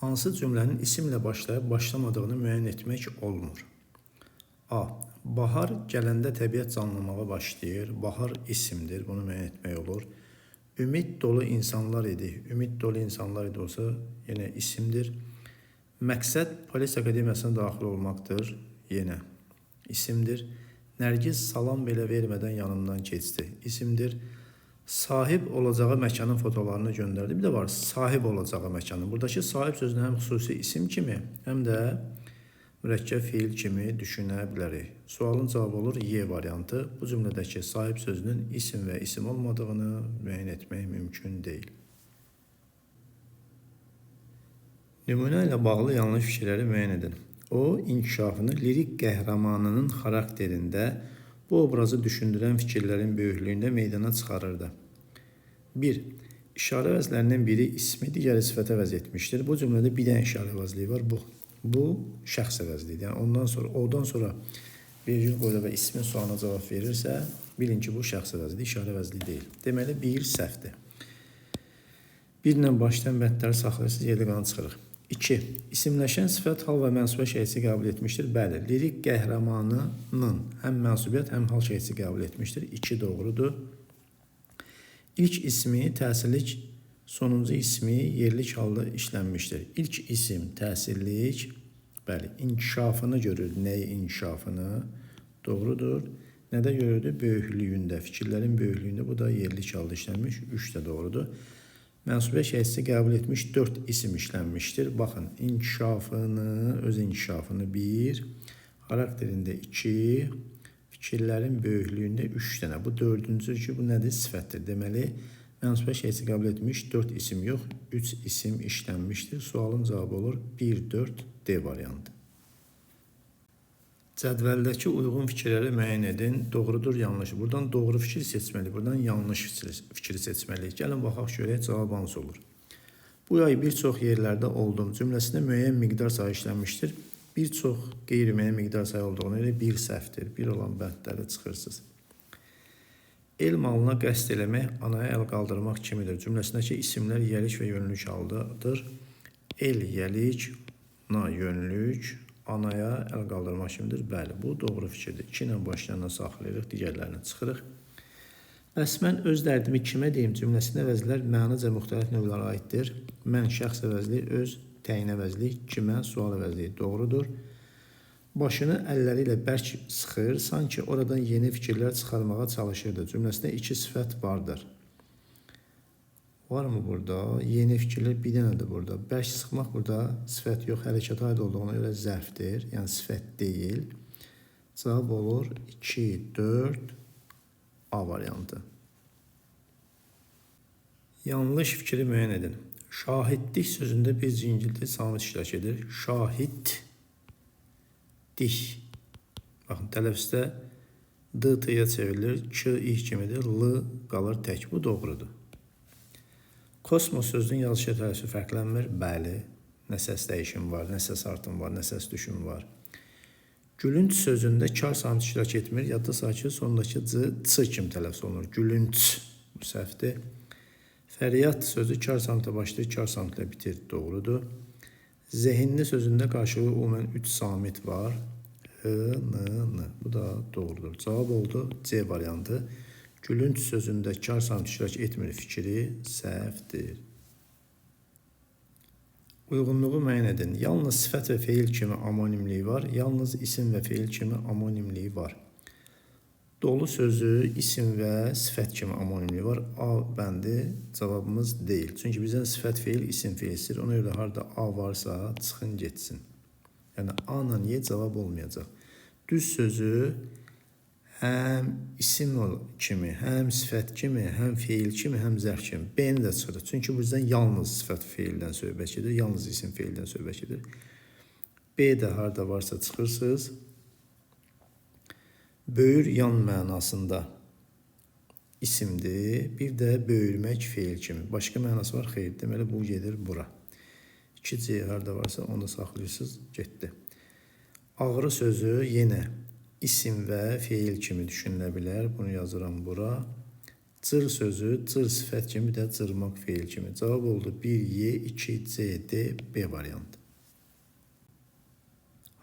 Hansı cümlənin isimlə başlayıb başlamadığını müəyyən etmək olmur. A. Bahar gələndə təbiət canlanmağa başlayır. Bahar isimdir, bunu müəyyən etmək olur. Ümid dolu insanlar idi. Ümid dolu insanlar idi olsa yenə isimdir. Məqsəd Polis Akademiyasına daxil olmaqdır. Yenə isimdir. Nərgiz salam belə vermədən yanımdan keçdi. İsimdir. Sahib olacağı məkanın fotolarını göndərdi. Bir də var sahib olacağı məkanın. Buradakı sahib sözünü həm xüsusi isim kimi, həm də mürəkkəb feil kimi düşünə bilərik. Sualın cavabı olur Y variantı. Bu cümlədəki sahib sözünün isim və isim olmadığını müəyyən etmək mümkün deyil. Nümunə ilə bağlı yanlış fikirləri müəyyən edin. O, inkişafını lirik qəhrəmanının xarakterində bu obrazı düşündürən fikirlərin böyüklüyündə meydana çıxarırdı. 1. İşarə vəzlərindən biri ismi, digəri sifət əvəz etmişdir. Bu cümlədə bir dənə işarə əvəzliyi var. Bu şəxs əvəzliyidir. Yəni ondan sonra, odan sonra vergül qoyulur və ismin sualına cavab verirsə, bilin ki, bu şəxs əvəzliyi, işarə əvəzliyi deyil. Deməli, bir səhvdir. Bir ilə başlayan bəndləri saxlayırsınız, yerli qalan çıxırıq. 2. İsimləşən sifət hal və mənsubiyyət şəxsi qəbul etmişdir. Bəli, lirik qəhrəmanının həm mənsubiyyət, həm hal şəxsi qəbul etmişdir. 2 doğrudur. İlk ismi təsirlik, sonuncu ismi yerlik halda işlənmişdir. İlk isim təsirlik, bəli, inkişafını görür. Nəyi inkişafını? Doğrudur. Nədə görürdü? Böyüklüyündə, fikirlərin böyüklüyündə. Bu da yerlik halda işlənmiş. 3 də doğrudur. Mənsubiyyət şəxsi qəbul etmiş 4 isim işlənmişdir. Baxın, inkişafını, öz inkişafını 1, xarakterində 2, fikirlərin böyüklüyündə 3 dənə. Bu dördüncü ki, bu nədir? Sifətdir. Deməli, mənsubiyyət şəxsi qəbul etmiş 4 isim yox, 3 isim işlənmişdir. Sualın cavabı olur 1, 4, D variantı. Cədvəldəki uyğun fikirləri müəyyən edin. Doğrudur, yanlış. Buradan doğru fikir seçməliyik, buradan yanlış fikri seçməliyik. Gəlin baxaq görək cavab hansı olur. Bu yay bir çox yerlərdə oldum cümləsində müəyyən miqdar sayı işlənmişdir. Bir çox qeyri-müəyyən miqdar sayı olduğuna görə bir səhvdir. Bir olan bəndləri çıxırsınız. El malına qəsd eləmək anaya əl qaldırmaq kimidir. Cümləsindəki isimlər yəlik və yönlük haldadır. El yəlik, na yönlük, anaya əl qaldırmaq kimidir. Bəli, bu doğru fikirdir. 2 ilə başlayandan saxlayırıq, digərlərini çıxırıq. Bəs mən öz dərdimi kimə deyim cümləsində əvəzlər mənaca müxtəlif növlərə aiddir. Mən şəxs əvəzliyi, öz təyin əvəzliyi, kimə sual əvəzliyi doğrudur. Başını əlləri ilə bərk sıxır, sanki oradan yeni fikirlər çıxarmağa çalışırdı. Cümləsində 2 sifət vardır. Var mı burada? Yeni fikirlər bir dənədir burada. Bərk sıxmaq burada sifət yox, hərəkətə aid olduğuna görə zərfdir. Yəni sifət deyil. Cavab olur 2, 4, A variantı. Yanlış fikri müəyyən edin. Şahidlik sözündə bir cingilti samit iştirak edir. Şahidlik. Baxın, tələffüzdə D, T-yə çevrilir. K, İ kimidir. L qalır tək. Bu doğrudur. Kosmos sözünün yazışı tələffüzü fərqlənmir. Bəli, nə səs dəyişim var, nə səs artım var, nə səs düşüm var. Gülünc sözündə kar samit iştirak etmir. Yadda saxlayın ki, sondakı C, C kimi tələffüz olunur. Gülünc bu səhvdir. Fəryad sözü kar samitlə başlayır, kar samitlə bitir. Doğrudur. Zehinli sözündə qarşılığı ümumən 3 samit var. H, N, N. Bu da doğrudur. Cavab oldu C variantı. Gülünc sözündə kar samit iştirak etmir fikri səhvdir. Uyğunluğu müəyyən edin. Yalnız sifət və feil kimi amonimliyi var. Yalnız isim və feil kimi amonimliyi var. Dolu sözü isim və sifət kimi amonimliyi var. A bəndi cavabımız deyil. Çünki bizdən sifət feil, isim feil istəyir. Ona görə harada A varsa çıxın getsin. Yəni A ilə Y cavab olmayacaq. Düz sözü həm isim kimi, həm sifət kimi, həm feil kimi, həm zərf kimi. B-ni də çıxırıq. Çünki bizdən yalnız sifət feildən söhbət gedir, yalnız isim feildən söhbət gedir. B də harada varsa çıxırsınız. Böyür yan mənasında isimdir. Bir də böyürmək feil kimi. Başqa mənası var? Xeyr. Deməli, bu gedir bura. 2C harada varsa onu da saxlayırsınız. Getdi. Ağrı sözü yenə isim və feil kimi düşünülə bilər. Bunu yazıram bura. Cır sözü, cır sifət kimi də cırmaq feil kimi. Cavab oldu 1, Y, 2, C, D, B variantı.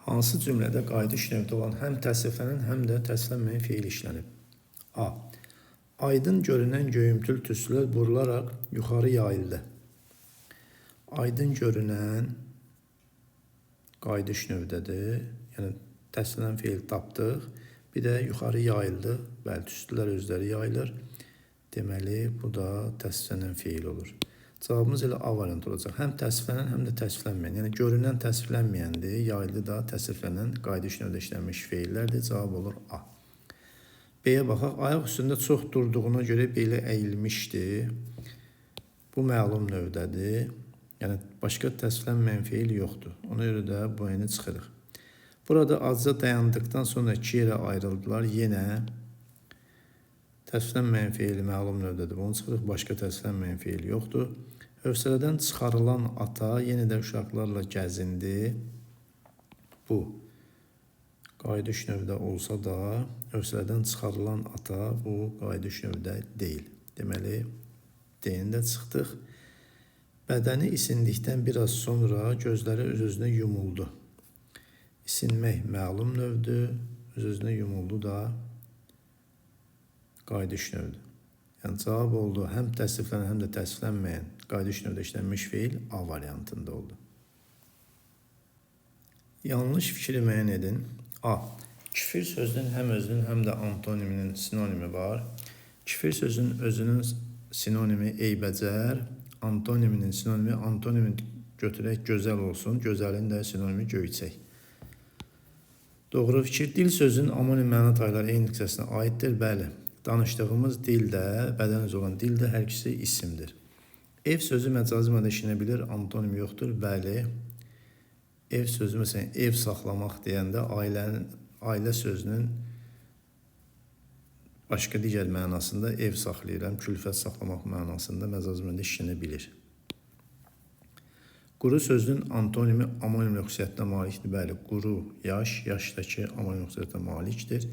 Hansı cümlədə qayıdış növdə olan həm təsriflənən, həm də təsriflənməyən feil işlənib? A. Aydın görünən göyümtül tüstülər burularaq yuxarı yayıldı. Aydın görünən qayıdış növdədir. Yəni, təsriflənən feil tapdıq. Bir də yuxarı yayıldı. Bəli, tüstülər özləri yayılır. Deməli, bu da təsriflənən feil olur. Cavabımız elə A variantı olacaq. Həm təsriflənən, həm də təsriflənməyən. Yəni, görünən təsriflənməyəndir, yayıldı da təsriflənən qayıdış növdə işlənmiş feillərdir. Cavab olur A. B-yə baxaq. Ayaq üstündə çox durduğuna görə belə əyilmişdi. Bu məlum növdədir. Yəni, başqa təsriflənməyən feil yoxdur. Ona görə də bu eni çıxırıq. Burada azca dayandıqdan sonra iki yerə ayrıldılar. Yenə təsriflənməyən feili məlum növdədir. Bunu çıxırıq. Başqa təsriflənməyən feil yoxdur. Hövsələdən çıxarılan ata yenə də uşaqlarla gəzindi. Bu qayıdış növdə olsa da hövsələdən çıxarılan ata bu qayıdış növdə deyil. Deməli, D-ni də çıxdıq. Bədəni isindikdən biraz sonra gözləri öz-özünə yumuldu. İsinmək məlum növdür, öz-özünə yumuldu da qayıdış növdür. Yəni, cavab oldu həm təsriflənən, həm də təsriflənməyən qayıdış növdə işlənmiş feil A variantında oldu. Yanlış fikri müəyyən edin. A. Küfür sözünün həm özünün, həm də antoniminin sinonimi var. Küfür sözünün özünün sinonimi eybəcər, antoniminin sinonimi, antonimin götürək gözəl olsun, gözəlin də sinonimi göyçək. Doğru fikir. Dil sözünün amonim məna tayları eyni hissəsinə aiddir. Bəli, danışdığımız dildə, bədən üzvü olan dildə hər ikisi isimdir. Ev sözü məcazi mənada işlənə bilir, antonim yoxdur. Bəli, ev sözü, məsələn, ev saxlamaq deyəndə ailə sözünün başqa digər mənasında ev saxlayıram, külfət saxlamaq mənasında məcazi mənada işlənə bilir. Quru sözünün antonimi amonim xüsusiyyətinə malikdir. Bəli, quru, yaş, yaşdakı amonim xüsusiyyətinə malikdir.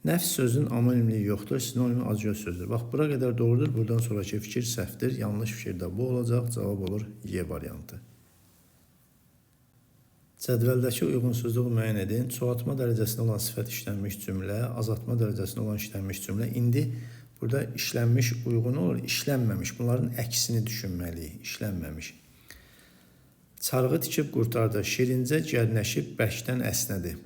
Nəfs sözünün amonimliyi yoxdur, sinonimi acgöz sözdür. Bax, bura qədər doğrudur, buradan sonraki fikir səhvdir. Yanlış fikir də bu olacaq, cavab olur Y variantı. Cədvəldəki uyğunsuzluğu müəyyən edin. Çoxaltma dərəcəsində olan sifət işlənmiş cümlə, azaltma dərəcəsində olan işlənmiş cümlə. İndi burada işlənmiş uyğun olur, işlənməmiş. Bunların əksini düşünməliyik, işlənməmiş. Çarığı tikib qurtardı, şirincə gərnəşib bərkdən əsnədi.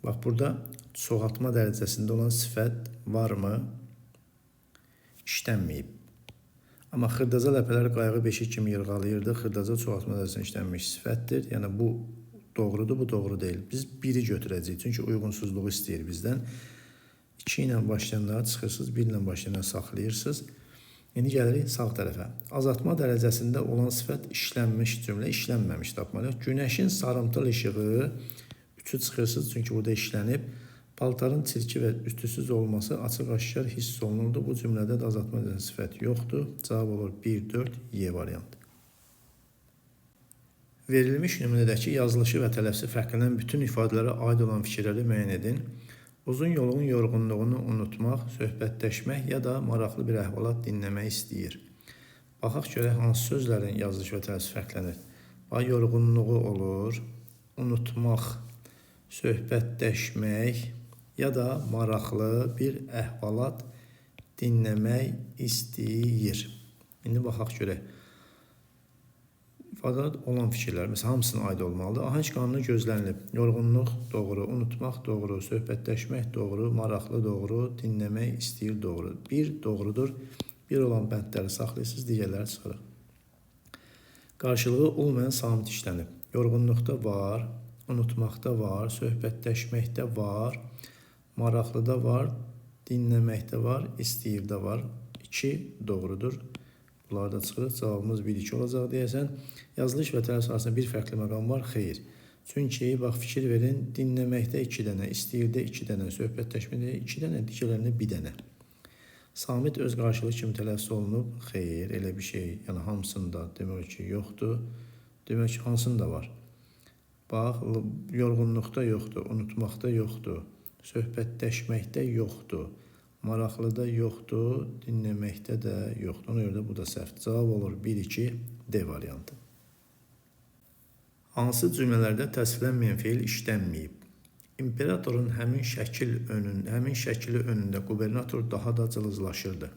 Bax, burada çoxaltma dərəcəsində olan sifət varmı? İşlənməyib. Amma xırdaca ləpələr qayığı beşik kimi yırğalayırdı. Xırdaca çoxaltma dərəcəsində işlənmiş sifətdir. Yəni, bu doğrudur, bu doğru deyil. Biz biri götürəcəyik, çünki uyğunsuzluğu istəyir bizdən. 2 ilə başlayanlara çıxırsınız, 1 ilə başlayanlara saxlayırsınız. İndi gəlirik sağ tərəfə. Azaltma dərəcəsində olan sifət işlənmiş cümlə, işlənməmiş tapmalıyıq. Günəşin sarımtıl işığı, 3-ü çıxırsınız, çünki burada işlənib. Paltarın çirki və ütüsüz olması açıq-aşkar hiss olunurdu. Bu cümlədə də azaltma dərəcəsində sifət yoxdur. Cavab olur 1, 4, Y variantı. Verilmiş nümunədəki yazılışı və tələffüzü fərqlənən bütün ifadələrə aid olan fikirləri müəyyən edin. Uzun yolun yorğunluğunu unutmaq, söhbətləşmək ya da maraqlı bir əhvalat dinləmək istəyir. Baxaq görək hansı sözlərin yazılışı və tələffüzü fərqlənir. Bax, yorğunluğu olur, unutmaq, söhbətləşmək ya da maraqlı bir əhvalat dinləmək istəyir. İndi baxaq görək. İfadələr olan fikirlər, məsələn, hamısına aid olmalıdır. Ahəng qanunu gözlənilib. Yorğunluq doğru, unutmaq doğru, söhbətləşmək doğru, maraqlı doğru, dinləmək istəyir doğru. Bir doğrudur. Bir olan bəndləri saxlayırsınız, digərləri çıxırıq. Qarşılığı olmayan samit işlənib. Yorğunluqda var, unutmaqda var, söhbətləşməkdə var, maraqlıda var, dinləməkdə var, istəyirdə var. 2 doğrudur. Bunlar da çıxırıq. Cavabımız 1-2 olacaq deyəsən. Yazılış və tələffüz arasında bir fərqli məqam var. Xeyr. Çünki, bax, fikir verin, dinləməkdə 2 dənə, istəyirdə 2 dənə, söhbətləşmədə 2 dənə, digərlərində 1 dənə. Samit öz qarşılığı kimi tələffüz olunub. Xeyr, elə bir şey, yəni hamısında demək ki, yoxdur. Demək ki, hansında var? Bax, yorğunluqda yoxdur, unutmaqda yoxdur, söhbətləşməkdə yoxdur, Maraqlıda yoxdur, dinləməkdə də yoxdur. Ona görə də bu da səhv. Cavab olur 1, 2, D variantı. Hansı cümlələrdə təsvirlənməyən feil işlənməyib? İmperatorun həmin şəkili önündə qubernator daha da cılızlaşırdı.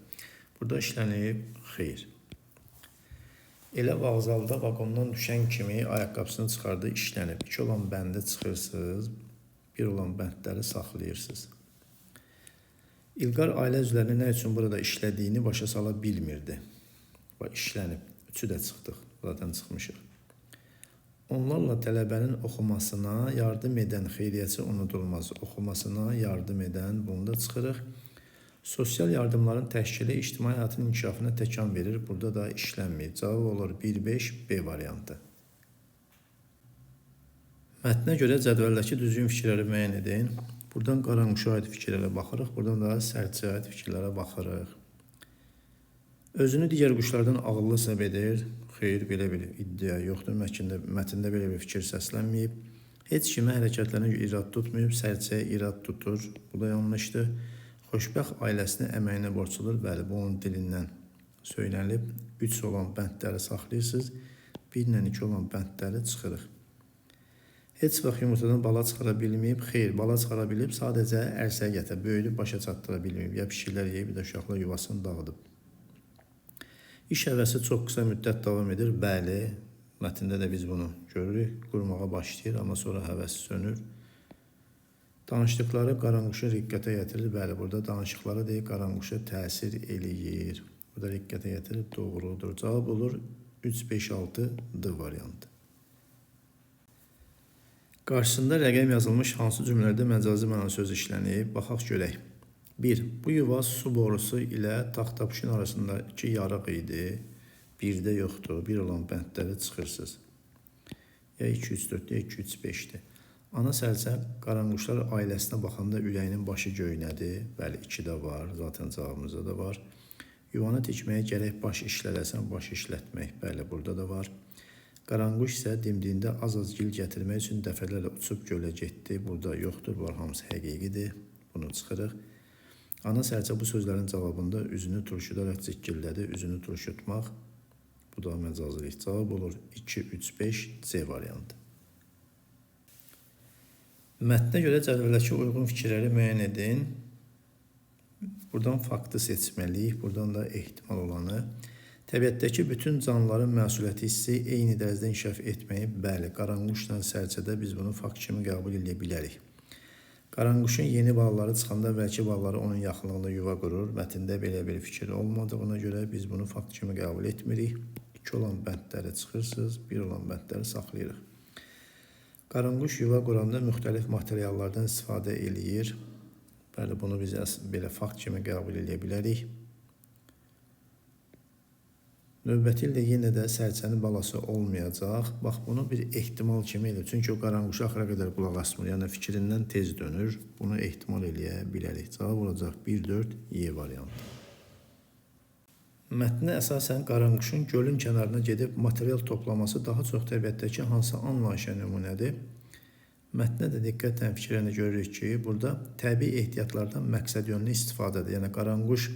Burada işlənib, xeyr. Elə vağzalda vaqondan düşən kimi ayaqqabısını çıxardı, işlənib. 2 olan bəndə çıxırsınız, 1 olan bəndləri saxlayırsınız. İlqar ailə üzvlərinin nə üçün burada işlədiyini başa sala bilmirdi. Bax, işlənib. 3-ü də çıxdıq, zaten çıxmışıq. Onlarla tələbənin oxumasına yardım edən xeyriyyəçi unudulmaz. Oxumasına yardım edən, bunu da çıxırıq. Sosial yardımların təşkili ictimai həyatın inkişafına təkan verir. Burada da işlənməyib. Cavab olur 1-5 B variantı. Mətnə görə cədvəldəki düzgün fikirləri müəyyən edin. Buradan qaranquşa aid fikirlərə baxırıq. Buradan da sərçəyə aid fikirlərə baxırıq. Özünü digər quşlardan ağıllı hesab edir. Xeyr, belə bir iddia yoxdur. Mətndə belə bir fikir səslənməyib. Heç kimə hərəkətlərinə irad tutmayıb, sərçəyə irad tutur. Bu da yanlışdır. Xoşbəxt ailəsini əməyinə borcludur. Bəli, bu onun dilindən söylənilib. 3 olan bəndləri saxlayırsınız. 1 ilə 2 olan bəndləri çıxırıq. Heç vaxt yumurtadan bala çıxara bilməyib. Xeyr, bala çıxara bilib, sadəcə ərsəyə gətirib, böyüdüb, başa çatdıra bilməyib. Ya pişiklər yeyib, bir də uşaqlar yuvasını dağıdıb. İş həvəsi çox qısa müddət davam edir. Bəli, mətndə də biz bunu görürük. Qurmağa başlayır, amma sonra həvəsi sönür. Danışdıqları qaranquşu riqqətə gətirir. Bəli, burada danışıqları deyir, qaranquşa təsir eləyir. Burada riqqətə gətirir, doğrudur. Cavab olur 3, 5, 6 D variantı. Qarşısında rəqəm yazılmış hansı cümlələrdə məcazi məna söz işlənib? Baxaq görək. 1. Bu yuva su borusu ilə taxtapuşun arasındakı yarıq idi. 1-də yoxdur. 1 olan bəndləri çıxırsınız. Ya 2, 3, 4, ya 2, 3, 5-dir. Ana sərçə qaranquşlar ailəsinə baxanda ürəyinin başı göynədi. Bəli, 2-də var. Zaten cavabımızda da var. Yuvanı tikməyə gərək baş işlədəsən, baş işlətmək. Bəli, burada da var. Qaranquş isə dimdiyində az-az gil gətirmək üçün dəfələrlə uçub gölə getdi. Burada yoxdur. Bunlar hamısı həqiqidir. Bunu çıxırıq. Ana sərçə bu sözlərin cavabında üzünü turşudaraq cikkillədi. Üzünü turşutmaq. Bu da məcazilik. Cavab olur 2, 3, 5 C variantı. Mətnə görə cədvəldəki uyğun fikirləri müəyyən edin. Buradan faktı seçməliyik. Buradan da ehtimal olanı. Təbiətdəki bütün canlıların məsuliyyəti hissi eyni dərəcədə inkişaf etməyib. Bəli, qaranquşla sərçədə biz bunu fakt kimi qəbul edə bilərik. Qaranquşun yeni balaları çıxanda əvvəlki balaları onun yaxınlığında yuva qurur. Mətndə belə bir fikir olmadığına görə biz bunu fakt kimi qəbul etmirik. 2 olan bəndləri çıxırsınız, 1 olan bəndləri saxlayırıq. Qaranquş yuva quranda müxtəlif materiallardan istifadə eləyir. Bəli, bunu biz belə fakt kimi qəbul edə bilərik. Növbəti ildə yenə də sərçənin balası olmayacaq. Bax, bunu bir ehtimal kimi eləyir. Çünki o qaranquşa axıra qədər qulaq asmır. Yəni, fikrindən tez dönür. Bunu ehtimal eləyə bilərik. Cavab olacaq 1, 4, Y variantı. Mətnə əsasən qaranquşun gölün kənarına gedib material toplaması daha çox təbiətdəki hansı anlayışa nümunədir? Mətnə də diqqətlə fikirlənə görürük ki, burada təbii ehtiyatlardan məqsədyönlü istifadədir. Yəni, qaranquş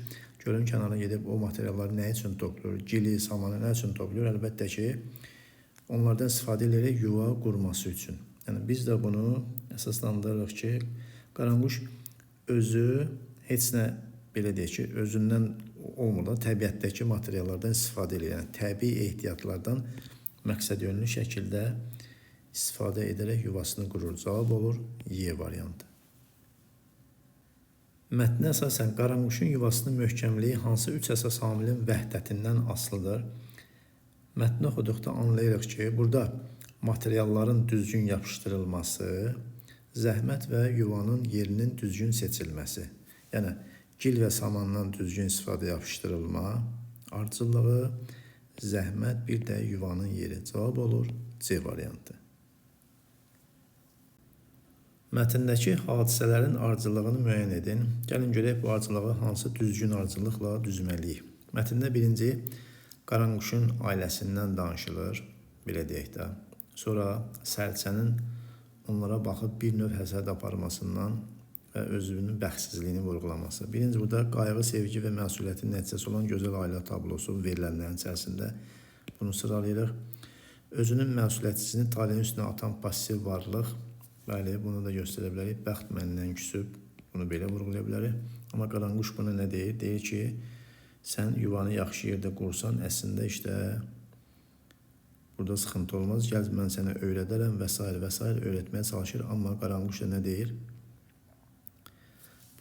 gölün kənarına gedib o materialları nə üçün toplayır? Gili, samanı nə üçün toplayır? Əlbəttə ki, onlardan istifadə edərək yuva qurması üçün. Yəni, biz də bunu əsaslandırırıq ki, qaranquş özü heç nə, belə deyək ki, özündən olmadan təbiətdəki materiallardan istifadə edir. Yəni, təbii ehtiyatlardan məqsədyönlü şəkildə istifadə edərək yuvasını qurur. Cavab olur Y variantı. Mətnə əsasən qaranquşun yuvasının möhkəmliyi hansı üç əsas amilin vəhdətindən asılıdır? Mətni oxuduqda anlayırıq ki, burada materialların düzgün yapışdırılması, zəhmət və yuvanın yerinin düzgün seçilməsi. Yəni, gil və samandan düzgün istifadə yapışdırılma, ardıcıllığı, zəhmət, bir də yuvanın yeri. Cavab olur C variantı. Mətndəki hadisələrin ardıcıllığını müəyyən edin. Gəlin görək bu ardıcıllığı hansı düzgün ardıcıllıqla düzməliyik. Mətndə birinci qaranquşun ailəsindən danışılır, belə deyək də. Sonra sərçənin onlara baxıb bir növ həsəd aparmasından və özünün bəxtsizliyini vurğulaması. Birinci, burada qayğı, sevgi və məsuliyyətin nəticəsi olan gözəl ailə tablosu verilənlərin içərisində bunu sıralayırıq. Özünün məsuliyyətsizliyini taleyin üstünə atan passiv varlıq. Bəli, bunu da göstərə bilərik. Bəxt məndən küsüb, bunu belə vurğulaya bilərik. Amma qaranquş buna nə deyir? Deyir ki, sən yuvanı yaxşı yerdə qursan, əslində işte burada sıxıntı olmaz. Gəl, mən sənə öyrədərəm və s. və s. öyrətməyə çalışır. Amma qaranquş da nə deyir?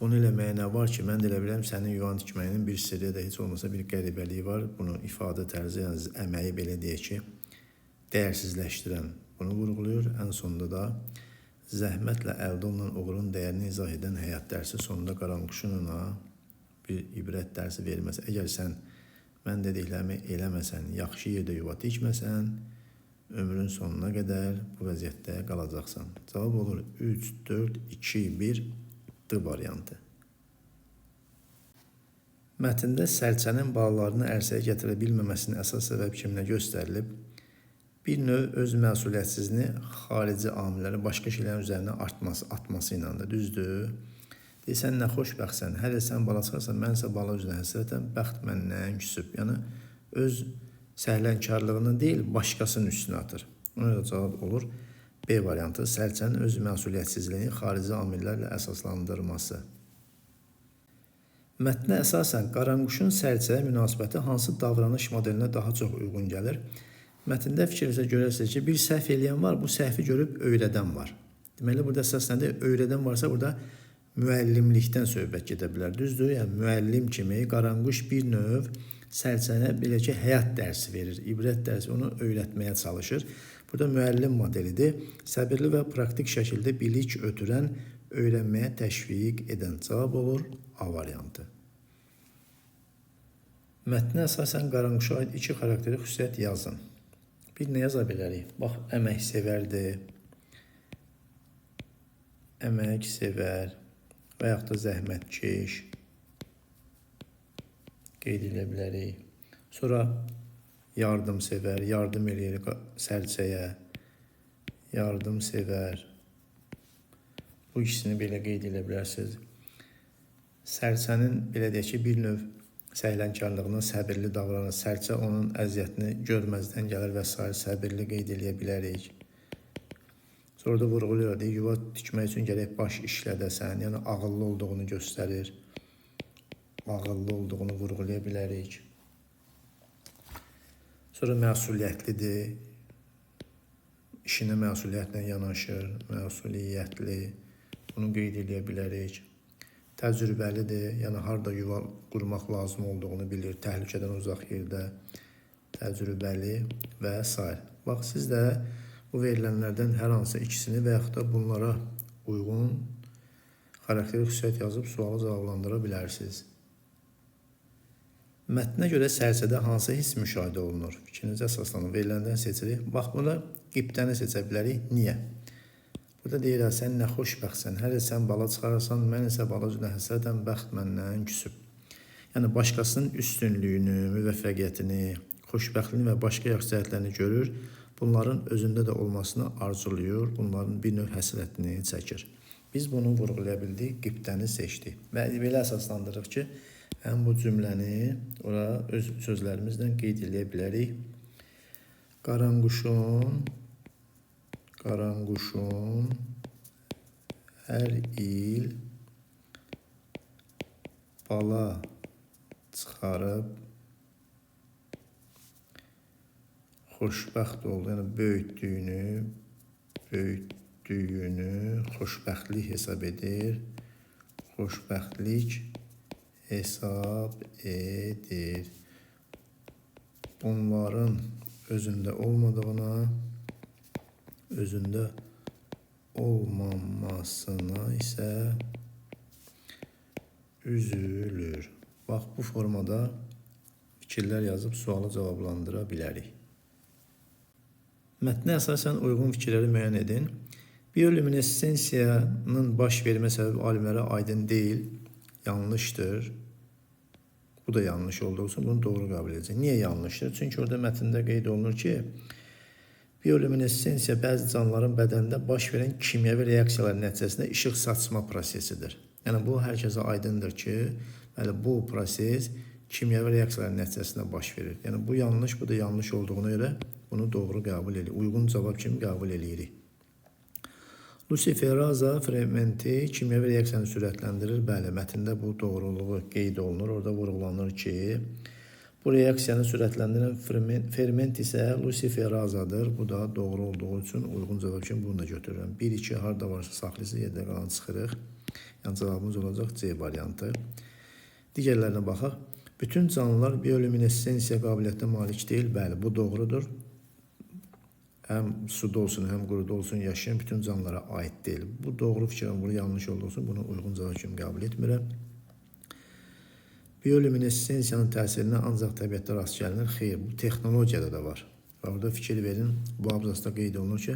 Bunu eləməyə nə var ki, mən də elə bilirəm, sənin yuvanı tikməyinin bir sirri də heç olmasa bir qəribəliyi var. Bunu ifadə tərzi, yəni əməyi belə deyək ki, dəyərsizləşdirən bunu vurğulayır. Ən sonunda da zəhmətlə əldə olunan uğurun dəyərini izah edən həyat dərsi sonunda qaranquşun ona bir ibrət dərsi verməsi. Əgər sən mən dediklərimi eləməsən, yaxşı yerdə yuva tikməsən, ömrün sonuna qədər bu vəziyyətdə qalacaqsan. Cavab olur 3, 4, 2, 1, D variantı. Mətndə sərçənin balalarını ərsəyə gətirə bilməməsinin əsas səbəb kiminə göstərilib? Bir növ öz məsuliyyətsizliyini xarici amillərin başqa şeylərin üzərinə atması ilə də, düzdür? Deyir, sən nə xoşbəxtsən, hələ sən bala çıxarsan, mən isə bala üzrə həsrətəm, bəxt məndən küsüb. Yəni, öz səhlənkarlığını deyil, başqasının üstünə atır. Ona da cavab olur B variantı, sərçənin öz məsuliyyətsizliyini xarici amillərlə əsaslandırması. Mətnə əsasən qaranquşun sərçəyə münasibəti hansı davranış modelinə daha çox uyğun gəlir? Mətndə fikrinizə görərsiniz ki, bir səhv eləyən var, bu səhvi görüb öyrədən var. Deməli, burada əsas nədir? Öyrədən varsa, burada müəllimlikdən söhbət gedə bilər. Düzdür? Yəni, müəllim kimi qaranquş bir növ sərçənə belə ki, həyat dərsi verir, ibrət dərsi, onu öyrətməyə çalışır. Burada müəllim modelidir. Səbirli və praktik şəkildə bilik ötürən, öyrənməyə təşviq edən. Cavab olur A variantı. Mətnə əsasən qaranquşa aid iki xarakteri xüsusiyyət yazın. Bir nə yaza bilərik? Bax, əməksevərdir, əməksevər və yaxud da zəhmətkeş qeyd edə bilərik. Sonra yardımsevər, yardım eləyir sərçəyə, yardımsevər. Bu ikisini belə qeyd edə bilərsiniz. Sərçənin, belə deyək ki, bir növ səhlənkarlığına səbirli davranır. Sərçə onun əziyyətini görməzdən gəlir və s. səbirli qeyd eləyə bilərik. Sonra da vurğuluyor, deyir, yuva tikmək üçün gərək baş işlədəsən, yəni ağıllı olduğunu göstərir. Ağıllı olduğunu vurğulaya bilərik. Sonra məsuliyyətlidir. İşinə məsuliyyətlə yanaşır, məsuliyyətli. Bunu qeyd eləyə bilərik. Təcrübəlidir, yəni harda yuva qurmaq lazım olduğunu bilir, təhlükədən uzaq yerdə, təcrübəli və s. Bax, siz də bu verilənlərdən hər hansı ikisini və yaxud da bunlara uyğun xarakteri xüsusiyyət yazıb sualı cavablandıra bilərsiniz. Mətnə görə sərçədə hansı hiss müşahidə olunur? Fikrinizə əsaslanın, veriləndən seçirik. Bax, buna qibtəni seçə bilərik. Niyə? Burada deyir, sən nə xoşbəxtsən, hələ sən bala çıxarırsan, mən isə bala üzrə həsrətəm, bəxt məndən küsüb. Yəni, başqasının üstünlüyünü, müvəffəqiyyətini, xoşbəxtliyini və başqa yaxşı cəhətlərini görür, bunların özündə də olmasını arzulayır, bunların bir növ həsrətini çəkir. Biz bunu vurğulaya bildik, qibtəni seçdik. Və belə əsaslandırırıq ki, həm bu cümləni ora öz sözlərimizlə qeyd eləyə bilərik. Qaranquşun hər il bala çıxarıb xoşbəxt oldu, yəni böyütdüyünü xoşbəxtlik hesab edir. Xoşbəxtlik hesab edir. Bunların özündə olmadığına, özündə olmamasına isə üzülür. Bax, bu formada fikirlər yazıb sualı cavablandıra bilərik. Mətnə əsasən uyğun fikirləri müəyyən edin. Biolüminessensiyanın baş vermə səbəbi alimlərə aydın deyil, yanlışdır. Bu da yanlış olduğu üçün bunu doğru qəbul edəcək. Niyə yanlışdır? Çünki orada mətndə qeyd olunur ki, Biolüminessensiya bəzi canlıların bədənində baş verən kimyəvi reaksiyalar nəticəsində işıq saçma prosesidir. Yəni bu hər kəsə aydındır ki, bəli, bu proses kimyəvi reaksiyaların nəticəsində baş verir. Yəni bu yanlış, bu da yanlış olduğuna görə bunu doğru qəbul edirik. Uyğun cavab kimi qəbul eləyirik. Luciferaza fermenti kimyəvi reaksiyanı sürətləndirir. Bəli, mətndə bu doğruluğu qeyd olunur. Orada vurğulanır ki, bu reaksiyanı sürətləndirən ferment isə luciferazadır. Bu da doğru olduğu üçün uyğun cavab kimi bunu da götürürəm. 1, 2 harda varsa saxlayırsa yerdə qalan çıxırıq. Yəni cavabımız olacaq C variantı. Digərlərinə baxaq. Bütün canlılar biolüminessensiya qabiliyyətinə malik deyil. Bəli, bu doğrudur. Həm suda olsun, həm quruda olsun yaşayan bütün canlılara aid deyil. Bu doğru fikirəm, bunu yanlış olduğu üçün bunu uyğun cavab kimi qəbul etmirəm. Biolüminessensiyanın təsirinə ancaq təbiətdə rast gəlinir. Xeyr, bu texnologiyada da var. Və orada fikir verin, bu abzasda qeyd olunur ki,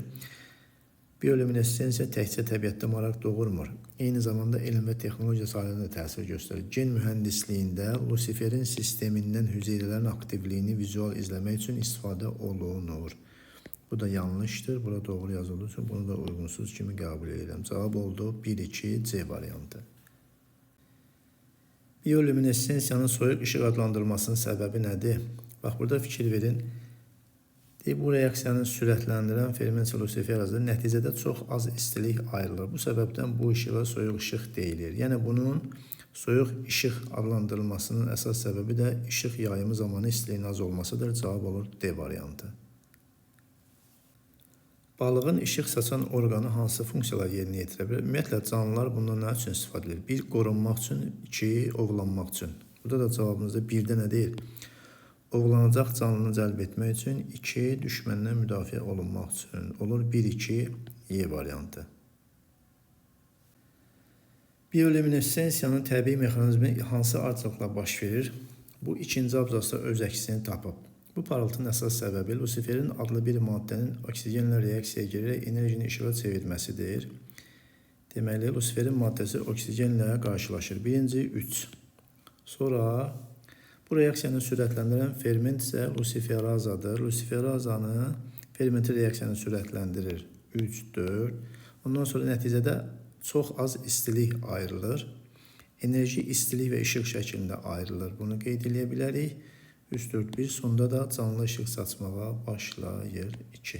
biolüminessensiya təkcə təbiətdə maraq doğurmur. Eyni zamanda elm və texnologiya sahələrində təsir göstərir. Gen mühəndisliyində lusiferin sistemindən hüceyrələrin aktivliyini vizual izləmək üçün istifadə olunur. Bu da yanlışdır. Bura doğru yazıldığı üçün bunu da uyğunsuz kimi qəbul edirəm. Cavab oldu 1-2 C variantı. Biolüminessensiyanın soyuq işıq adlandırılmasının səbəbi nədir? Bax, burada fikir verin. Deyir, bu reaksiyanı sürətləndirən ferment luciferazdır. Nəticədə çox az istilik ayrılır. Bu səbəbdən bu işığa soyuq işıq deyilir. Yəni, bunun soyuq işıq adlandırılmasının əsas səbəbi də işıq yayımı zamanı istiliyin az olmasıdır. Cavab olur D variantı. Balığın işıq saçan orqanı hansı funksiyalar yerinə yetirə bilər? Ümumiyyətlə, canlılar bundan nə üçün istifadə edir? 1. Qorunmaq üçün, 2. Ovlanmaq üçün. Burada da cavabımızda 1-də nə deyir? Ovlanacaq canlını cəlb etmək üçün, 2. Düşməndən müdafiə olunmaq üçün. Olur 1-2 Y variantı. Biolüminessensiyanın təbii mexanizmi hansı ardıcıllıqla baş verir? Bu ikinci abzasda öz əksini tapıb. Bu parıltının əsas səbəbi lusiferin adlı bir maddənin oksigenlə reaksiyaya girərək enerjini işığa çevirməsidir. Deməli, lusiferin maddəsi oksigenlə qarşılaşır. Birinci, 3. Sonra bu reaksiyanı sürətləndirən ferment isə luciferazadır. Luciferazanı fermenti reaksiyanı sürətləndirir. 3, 4. Ondan sonra nəticədə çox az istilik ayrılır. Enerji istilik və işıq şəklində ayrılır. Bunu qeyd eləyə bilərik. 3, 4, 1. Sonda da canlı işıq saçmağa başlayır. 2.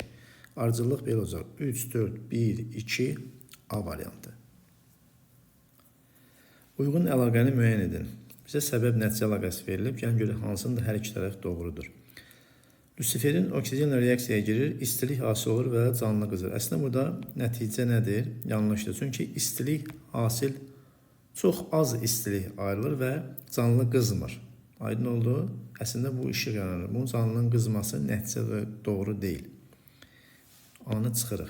Ardıcıllıq belə olacaq. 3, 4, 1, 2 A variantı. Uyğun əlaqəni müəyyən edin. Bizə səbəb-nəticə əlaqəsi verilib. Gəlin görək hansında hər iki tərəf doğrudur. Lusiferin oksigenlə reaksiyaya girir, istilik hasil olur və canlı qızır. Əslində burada nəticə nədir? Yanlışdır. Çünki istilik hasil, çox az istilik ayrılır və canlı qızmır. Aydın oldu. Əslində bu işıq yaranır. Bunun canlının qızması nəticə doğru deyil. Anı çıxırıq.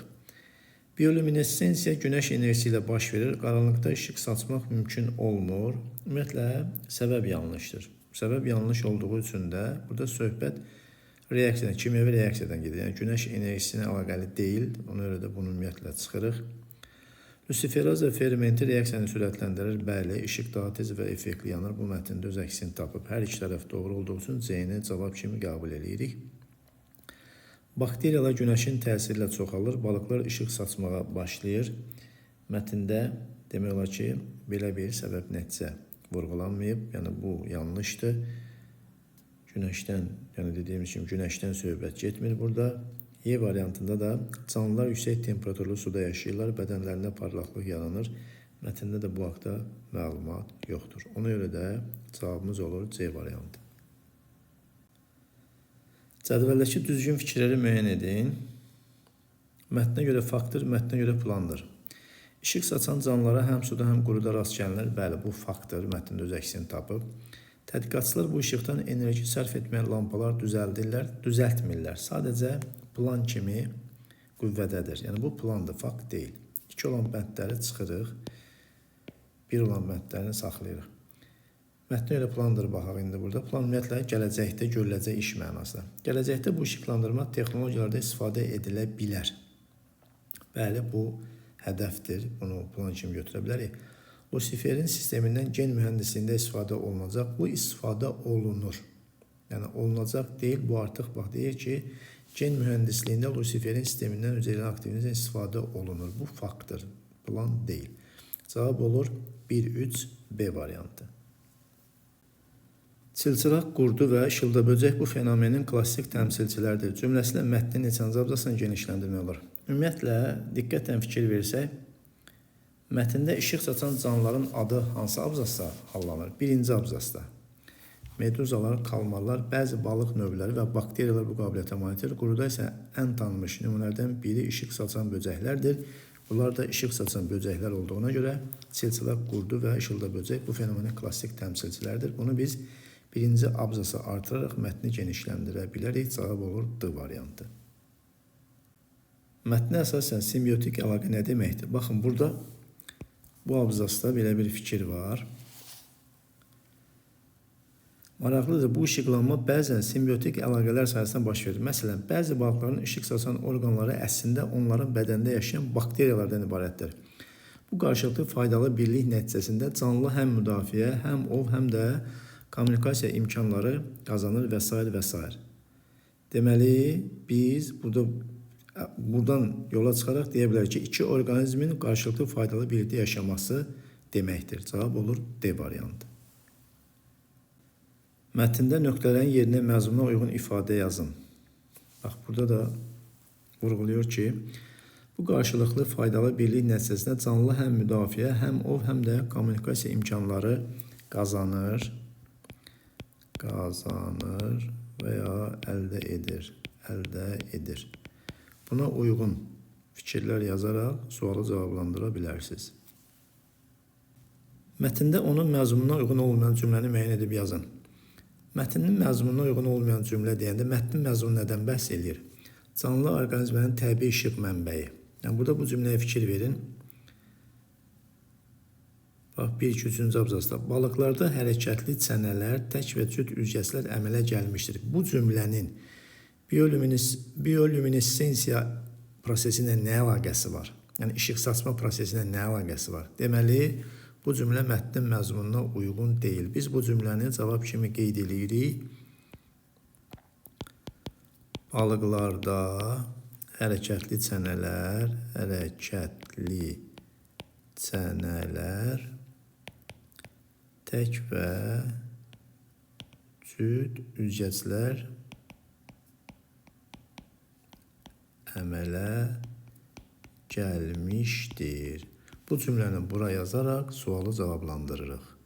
Biolüminessensiya günəş enerjisi ilə baş verir. Qaranlıqda işıq saçmaq mümkün olmur. Ümumiyyətlə, səbəb yanlışdır. Səbəb yanlış olduğu üçün də burada söhbət reaksiyadan, kimyəvi reaksiyadan gedir. Yəni, günəş enerjisinə əlaqəli deyil. Ona görə də bunu ümumiyyətlə çıxırıq. Luciferaza fermenti reaksiyanı sürətləndirir. Bəli, işıq daha tez və effektli yanır. Bu mətndə öz əksini tapıb. Hər iki tərəf doğru olduğu üçün C-ni cavab kimi qəbul eləyirik. Bakteriyalar günəşin təsiri ilə çoxalır. Balıqlar işıq saçmağa başlayır. Mətndə demək olar ki, belə bir səbəb nəticə vurğulanmayıb. Yəni, bu yanlışdır. Günəşdən, yəni dediyimiz kimi günəşdən söhbət getmir burada. Y variantında da canlılar yüksək temperaturlu suda yaşayırlar, bədənlərində parlaqlıq yaranır. Mətndə də bu haqda məlumat yoxdur. Ona görə də cavabımız olur C variantı. Cədvəldəki düzgün fikirləri müəyyən edin. Mətnə görə faktdır, mətnə görə plandır. İşıq saçan canlılara həm suda, həm quruda rast gəlinir. Bəli, bu faktdır, mətndə öz əksini tapıb. Tədqiqatçılar bu işıqdan enerji sərf etməyən lampalar düzəldirlər, düzəltmirlər. Sadəcə plan kimi qüvvədədir. Yəni, bu plandır, fakt deyil. 2 olan bəndləri çıxırıq, 1 olan bəndlərini saxlayırıq. Mətnə görə plandır, baxaq indi burada. Plan ümumiyyətlə gələcəkdə görüləcək iş mənasında. Gələcəkdə bu işıqlandırma texnologiyalarda istifadə edilə bilər. Bəli, bu hədəfdir. Bunu plan kimi götürə bilərik. Lusiferin sistemindən gen mühəndisliyində istifadə olunacaq. Bu istifadə olunur. Yəni, olunacaq deyil. Bu artıq bax, deyir ki, Gen mühəndisliyində Luciferin sistemindən hüceyrələrin aktivliyindən istifadə olunur. Bu faktdır, plan deyil. Cavab olur 1-3 B variantı. Çilçıraq qurdu və işıldaböcək bu fenomenin klassik təmsilçiləridir. Cümləsi ilə mətnin neçənci abzasını genişləndirmək olar? Ümumiyyətlə, diqqətlə fikir versək, mətndə işıq saçan canlıların adı hansı abzasda hallanır? Birinci abzasda. Meduzalar, kalmarlar, bəzi balıq növləri və bakteriyalar bu qabiliyyətə malikdir. Quruda isə ən tanınmış nümunələrdən biri işıq saçan böcəklərdir. Bunlar da işıq saçan böcəklər olduğuna görə çilçılaq qurdu və işıldaböcək bu fenomenin klassik təmsilçiləridir. Bunu biz birinci abzası artıraraq mətni genişləndirə bilərik. Cavab olur D variantı. Mətnə əsasən simbiotik əlaqə nə deməkdir? Baxın, burada bu abzasda belə bir fikir var. Maraqlıdır, bu işıqlanma bəzən simbiotik əlaqələr sayəsində baş verir. Məsələn, bəzi balıqların işıq saçan orqanları əslində onların bədənində yaşayan bakteriyalardan ibarətdir. Bu qarşılıqlı faydalı birlik nəticəsində canlı həm müdafiə, həm ov, həm də kommunikasiya imkanları qazanır və s. və s. Deməli, biz buradan yola çıxaraq deyə bilərik ki, iki orqanizmin qarşılıqlı faydalı birlikdə yaşaması deməkdir. Cavab olur D variantı. Mətndə nöqtələrin yerinə məzmuna uyğun ifadə yazın. Bax, burada da vurğuluyor ki, bu qarşılıqlı faydalı birlik nəticəsində canlı həm müdafiə, həm ov, həm də kommunikasiya imkanları qazanır və ya əldə edir. Buna uyğun fikirlər yazaraq sualı cavablandıra bilərsiniz. Mətndə onun məzmununa uyğun olmayan cümləni müəyyən edib yazın. Mətnin məzmununa uyğun olmayan cümlə deyəndə mətnin məzmunu nədən bəhs eləyir? Canlı orqanizmlərin təbii işıq mənbəyi. Yəni, burada bu cümləyə fikir verin. Bax, 1, 2, 3-cü abzasda. Balıqlarda hərəkətli çənələr, tək və cüt üzgəçlər əmələ gəlmişdir. Bu cümlənin biolüminessensiya prosesi ilə nə əlaqəsi var? Yəni, işıq saçma prosesi ilə nə əlaqəsi var? Deməli, bu cümlə mətnin məzmununa uyğun deyil. Biz bu cümləni cavab kimi qeyd edirik. Balıqlarda hərəkətli çənələr, tək və cüt üzgəclər əmələ gəlmişdir. Bu cümləni bura yazaraq sualı cavablandırırıq.